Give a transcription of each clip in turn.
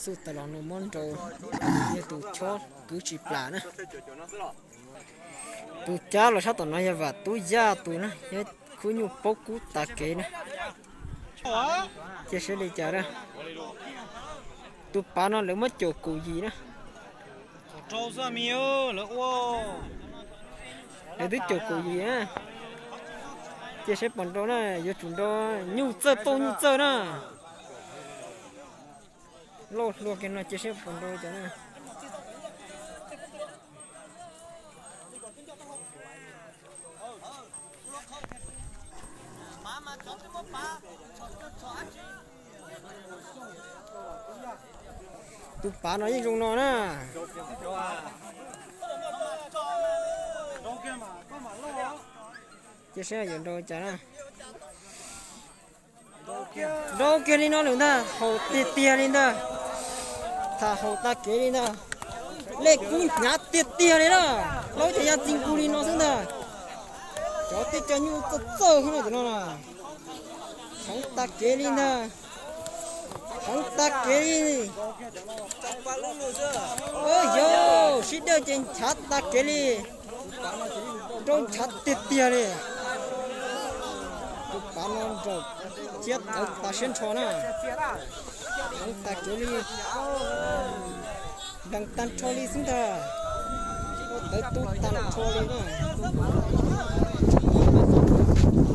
Xub tas los no muab nrau yog tus chob kwv tsis plam na. Tus cab los sab tom no yog Vam Tub Yaj tus na, yog khub nyuj paub kub tas kev na. Cia saib li cas na. Tus pav no lawv muab caum kaum yim na. Lawv twb caum kaum yim na. Cia saib puas nrau na, yuav tsum nrau nyuj txawj tauj nyuj txawj na. Lauj hluas kiag no cia saib puas nrau cas na. Tus pav no yeej zoo no na. Cia saib yuav nrau cas na. Nrau kiag li no lawm ntag, haum tiag tiag li ntag. Tham haum tas kev li ntag. Lej kub hnyav tiag tiag li na. Laub ces ya txi nkaus li no xwb ntag. Cov tib co nyuj txawj txawj xwb no ces no na. Heev tas kev li ntag. Heev tas kev li. Yog sib dawj ces nchav tas kev li. Nrau nchav tiag tiag li. Tus pav no nraum thiab tawv tas siab nrho na. Heev tas kev li. Nplees tag nrho li xwb ntag. Ua tawv tu tag nrho li na.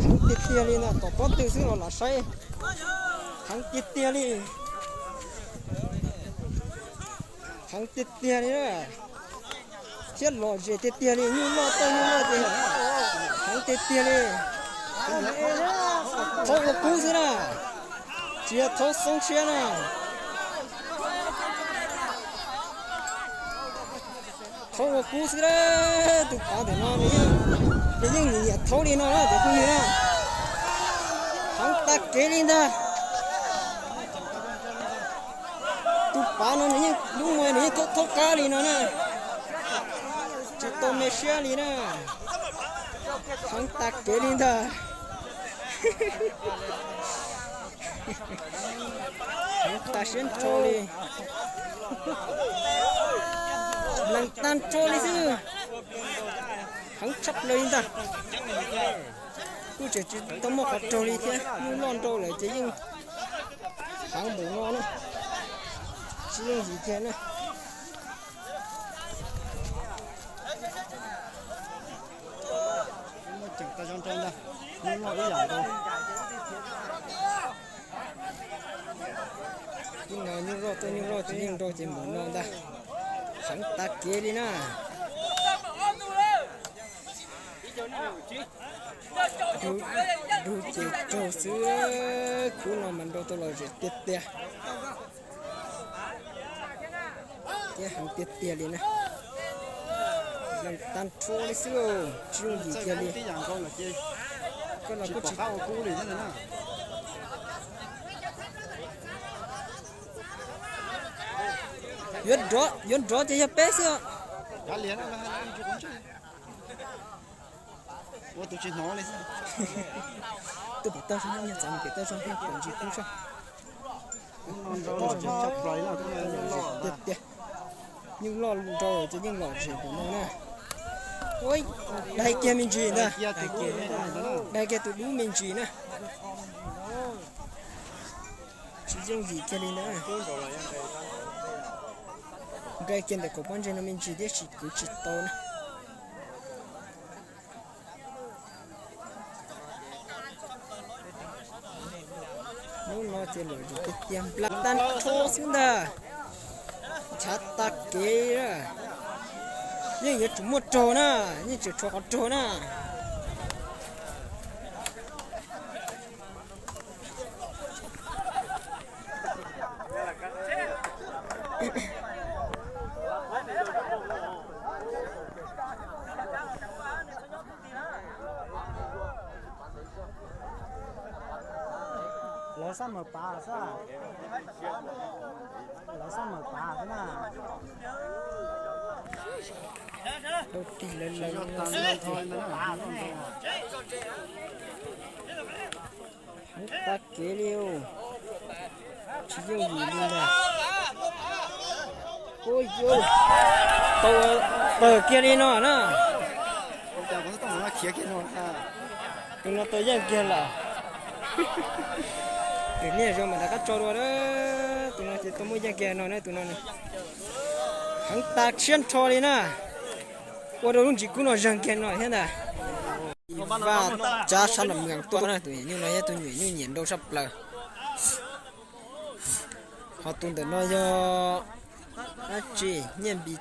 Heev tiag tiag li no, tom pob tw xwb los lam saib. Heev tiag tiag li. Heev tiag tiag li na. Thiab lom zem tiag tiag li, nyuj loj tauj nyuj loj ces heev tiag tiag li. Thaub ua kub xwb na, tsis yog thaub xoob siab na. Thaub ua kub xwb na, tus pav ntawm no nws yeej nyiam thaub li no na cov phooj ywg na. Heev tas kev li ntag. Tus pav no nws yeej lub muag nws yeej thaub thaub qab li no na. Tsis tau me siab li na. Heev tas kev li ntag. Heev tas siab nrho li. Lees tag nrho li xwb. Heev tshaj plaws li ntag. Kuj tseem tsis tau muaj qhov raug li thiab, nyuj loj nrau lawm ces yeej heev npaum no na. Tsis yooj yim kiag na. Muaj ceem tau zoo nrau ntag, nyuj loj ib yam nkaus. Tib no nyuj loj tauj nyuj loj ces yeej nrau ces npaum no ntag. Heev tas kev li na. Dug ces raug xwb, khub no mas nrau tau lom zem tiag tiag. Thiab heev tiag tiag li na. Lees tag nrho li xwb lauj, tsis yooj yim kiag li. Koj los kuj tsis yuav nrov, yuav nrov ces yog peb xwb os. Ua tus tsis hnov li. Tuaj pem toj zog, nyiag txav mus pem toj zog, pem ntsis kub zog. Tiag tiag. Nyuj loj nrau ces yeej lom zem npaum no na. Ua, dai kiag me ntsis ntag. Dai kiag tus dub me ntsis na. Tsis yooj yim kiag li ntag. Nqaij kiag ntawm kaum pob ntseg no me ntsis thiab tsis kwv tsis tau na. Hnub no ces lom zem tiag tiag, nplees tag nrho xwb ntag. Nchav tag kev. Yeej yuav tsum muaj raug na, yeej tseem tshuav qhov raug na. Lawv xab mawm pav xwb. Lawv xab mawm pav xwb na. Dhau tig lawv lawv. Heev tag kev li. Tsis yooj yim li ntag. Tau tawg kiag li no na. Tus no tau yeej kiag lawm. Tus niag zoo mas rov qab tso dua. Tus no ces tau muaj yeej kiag no na, tus no. Heev tas siab nrho li na. Ua rau lub ntsis kub no zeeg kiag no thiab ntag. Vaj Tsab sab Nram Mees tuaj na, tus nyuam nyuj no yog tus nyuam nyuj nyiam nrau saj plaws. Ho tus ntawm no yog dab tsi, Nyiaj Npis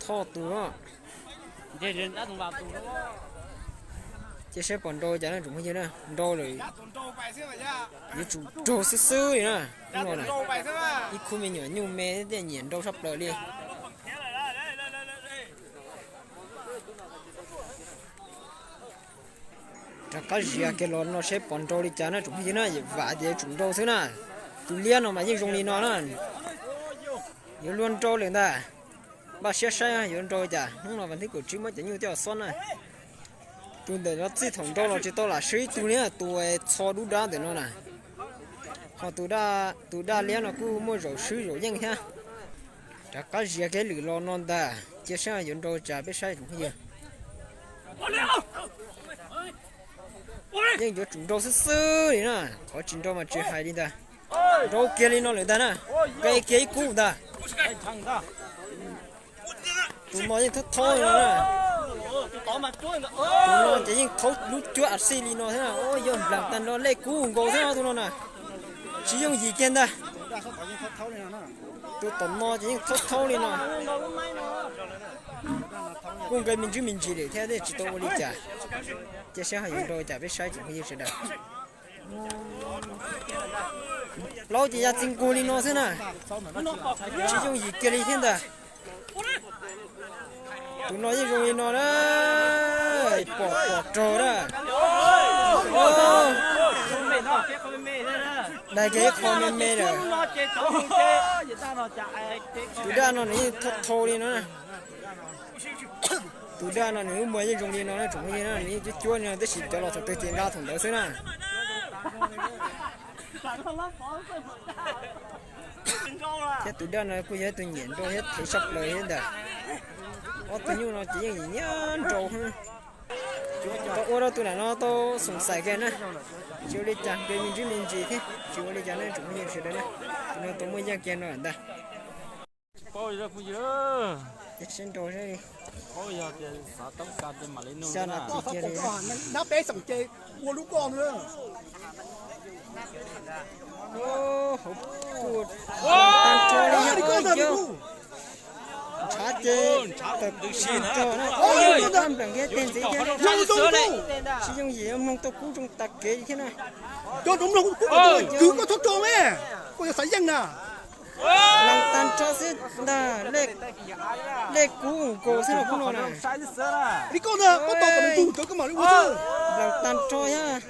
Thoj tus no. Cia saib pom nrau cas na tsoom phooj ywg na, nrau lawm yuav tsum raug xwb xwb li na. Ib khub me nyuam nyuj me thiaj nyiam nrau saj plaws li. Rov qab zias kiag los no seb pom nrau li cas na tsoom phooj ywg na, vam tias yuav tsum nrau xwb na. Tus liab no mas yeej zoo li no na. Yuav luag nrau lawm ntag. Npaj siab saib yuav nrau cas, hnub no vas thib kaum tsib muab cov nyuj coj xob na. Tus ntawm no txij thaum nrau los tsis tau lam swb ib tug li, tus txho dub dab ntawm no na. Ho tus daj liab no kuj muaj zaum swb zaum yeej thiab. Rov qab zias kiag lwm los no ntag, cia saib yuav nrau cas peb saib tsoom phooj ywg. Yeej yuav tsum nrau xwb xwb li na, qhov tsis nrau mas tsis hais li ntag. Nrau kiag li no lawm ntag na, nqe kiag ib kub ntag. Tus no yeej thaub thaub li no na. Tus no ces yeej thaub lub cuab a xij li no thiab na, yog nplam tag nrho lej kub nkaus thiab tus no na. Tsis yooj yim kiag ntag. Tus tom no ces yeej thaub thaub li no. Kuj nqe me ntsis me ntsis lawm thiab, tsis tau ua li cas. Cia saib ho yuav nrau cas peb saib tsoom phooj ywg sawv daws. Plaub ces ya txi nkuag li no xwb na. Tsis yooj yim kiag li thiab ntag. Tus no yeej zoo li no na. Pom pom raug na. Dag kiag ib qho me me lawm. Tus daj no nws yeej thau thau li no na. Tus daj no nws lub muag yeej zoo li no na, tsoom phooj ywg na, nws yeej cuab cuab li no tab sis cov los thaum twg ces nqa thaum ntawd xwb na. Thiab tus daj no kuj yog ib tug nyiam nrau thiab thev saj plaws thiab ntag. Ob tug nyuj no ces yeej yim nyiam nrau. Tau ua rau tus nam no tau xoom xaim kiag na. Tsis ua li cas, nqe me ntsis me ntsis thiab, tsis ua li cas na tsoom phooj ywg sawv daws na. Tus no tau muaj yeej kiag no ntag. Sib nrau xya nas this kiag li. Hauv kuj tag nrho li os. Ntshav ces tawm nrog na, npleem kiag tej ntxiv thiab. Tsis yooj yim mloog tau kub zoo tag kev li thiab na. Lees tag nrho xwb ntag, lej kub nkaus xwb no kub no na. Lees tag nrho thiab.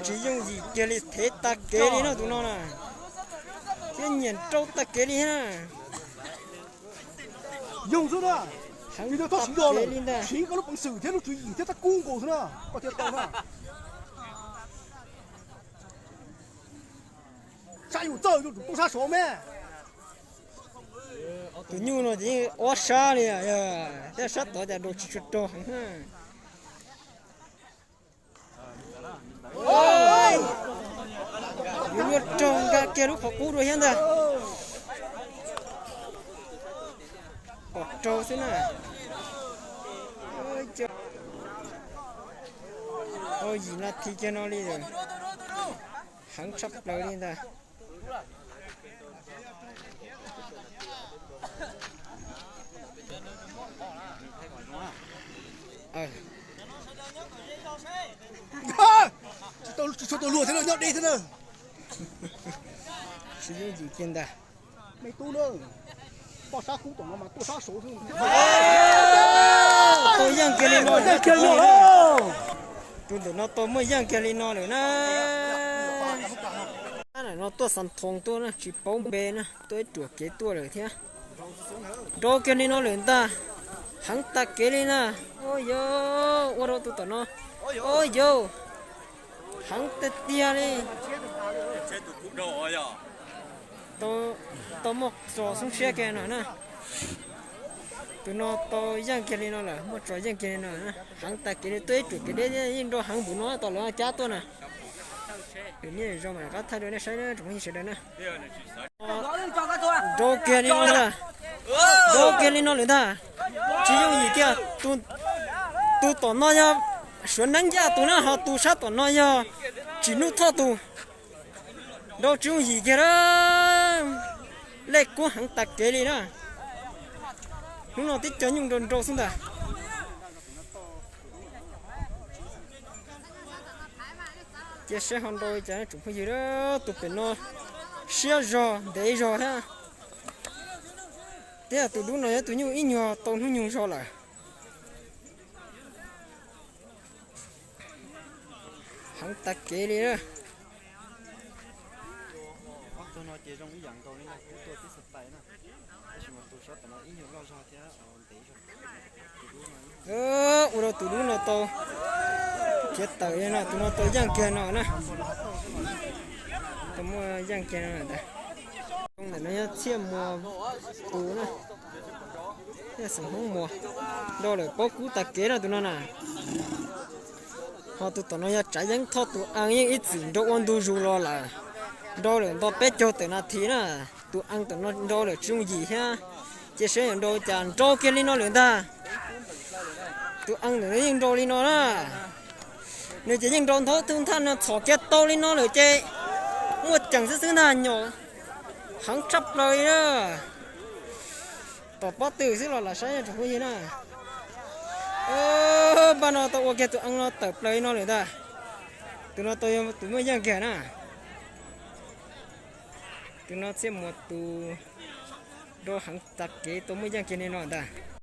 Tsis yooj yim kiag li, thev tag kev li no tus no na. Thiab nyiam nrau tag kev li thiab na. Yoog xwb na. Heev tag kev li ntag. Siv koj lub peev xwm thiab lub tswv yim thiab tab kub nkaus xwb na, koj thiaj tau na. Sab yus txawj yus tsum tuaj sab saud me. Tus nyuj no ces yeej ob sab li, thiab sab tod cas nrau tsis tshua raug heev. Yuav luag raug nkag kiag lub qhov qub dua thiab ntag. Pom raug xwb na. Tau yim nas this kiag no li lawm. Heev tshaj plaws li ntag. Tsis tau luag thiab, nyob deb thiab na. Tsis yooj yim kiag ntag. Me tub na, koj sab kub tom no mas tuaj sab saud xwb. Tau yeej kiag li no, yeej kiag li no. Tus ntawm no tau muaj yeej kiag li no lawm na. Ntawm no tuaj Xas Thoos tuaj na, tsis paub npe na, tuaj ib ruam kev tuaj lawm thiab. Nrau kiag li no lawm ntag, heev tag kev li na. Ua yog ua rau tus tom no, ua yog heev tiag tiag li. Tau, tau muaj tso xoob siab kiag no na. Tus no tau yeej kiag li no lawm, muaj tso yeej kiag li no na. Heev tas kev li, tuaj ib tsuam kev deb yeej nrau heev npaum no tom lawv cab tuaj na. Tus niam zoo mas rov qab thaij rau nej saib na tsoom phooj ywg sawv daws na. Nrau kiag li no ntag. Nrau kiag li no lawm ntag. Tsis yooj yim kiag. Tus tom no yog Suav Neeb Yaj tus na, ho tus sab tom no yog Tsim Nuj Thoj tus. Nrau tsis yooj yim kiag na. Lej kub heev tas kev li na. Hnub no tib co nyuj nrau nrau xwb ntag. Cia saib ho nrau li cas tsoom phooj ywg. Tus pem no siab zog ntev zog thiab. Thiab tus dub no yog tus nyuj ib nyuag tau hnub nyoog zog lawm. Heev tas kev li na. Ua rau tus dub no tau khiav tawm li no, tus no tau yeej kiag no na. Tau muaj yeej kiag no ntag. Ntawm no yog Txhiaj Muas tus na. Yog xeem Hmoob Muas. Nrau lawm paub kub tas kev na tus no na. Ho tus tom no yog Tsav Yeeb Thoj tus, yeej ib txwm nrau ua ntu zus los lawm. Nrau lawm nto peb caug tawm nas this na. Tus ees tom no nrau lawm tsis yooj yim thiab. Cia saib yuav nrau cas, nrau kiag li no lawm ntag. Tus ees ntawm no yeej nrau li no na. Nws ces yeej nrau ntau tus ntag, nws txhom kiag tau li no lawm ces muaj ceem xwb xwb ntag, nyom heev tshaj plaws li na. Tom pob tw xwb los lam saib tsoom phooj ywg na. Npaj no tau ua kiag tus ees no tawm plaws li no lawm ntag. Tus no tau yog tus muaj yeej kiag na. Tus no Txhiaj Muas tus nrau heev tas kev tau muaj yeej kiag li no ntag.